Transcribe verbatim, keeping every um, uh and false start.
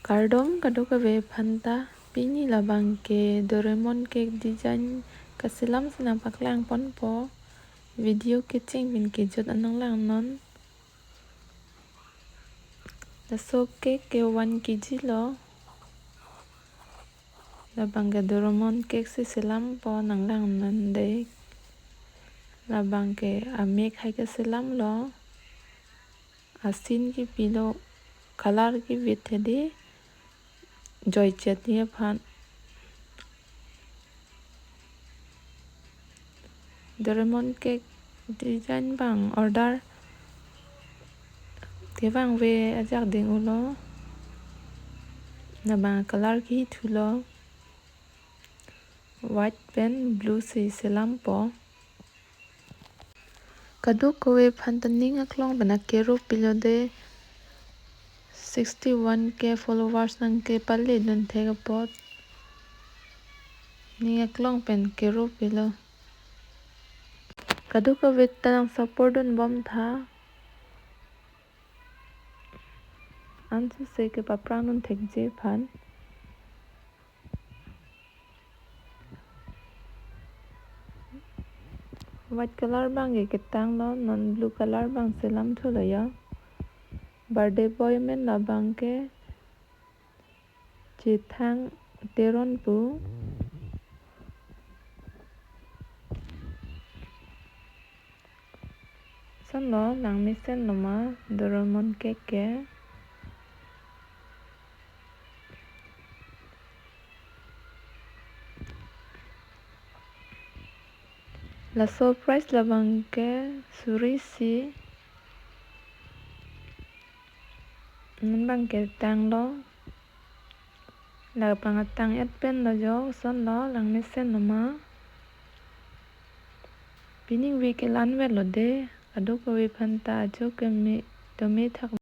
Kardom kadokave aphanta, pini labang ke Doraemon cake design kaselam si nangpaklang ponpo. Video kecheng pen kejut an nanglangnon. Laso cake ke one K G lo. Labang ke Doraemon cake si selampo, nanglangnon dei. Labang ke amek hai keselamlo. Asin kepilo, color kevit hedi, joichet aphan. Doraemon cake design abang order kevangve ajak ding-ulo. Labang color kehithulo. White pen blue si selampo. Kadokave aphanta ning aklong pen akero pilo dei, sixty one K followers nangkepale dunthek apot. Ning aklong pen kero pilo. Kadokave ta nangsupport dunbom tha. Ansose kepaphrang dunthekji aphan. White color abang ke ketanglo, non blue color abang selamthulo ya. Birthday boy amen labang ke Chethang Teron pu. Sonlo, langmesen loma Doraemon cake ke. Laso price labang ke suri isi. Non abang ke tanglo. Labang atang-et penlo jo, sonlo, langmesen loma. Pining week ke la-an avelo dei, kadokave aphanta ajo keme tome thak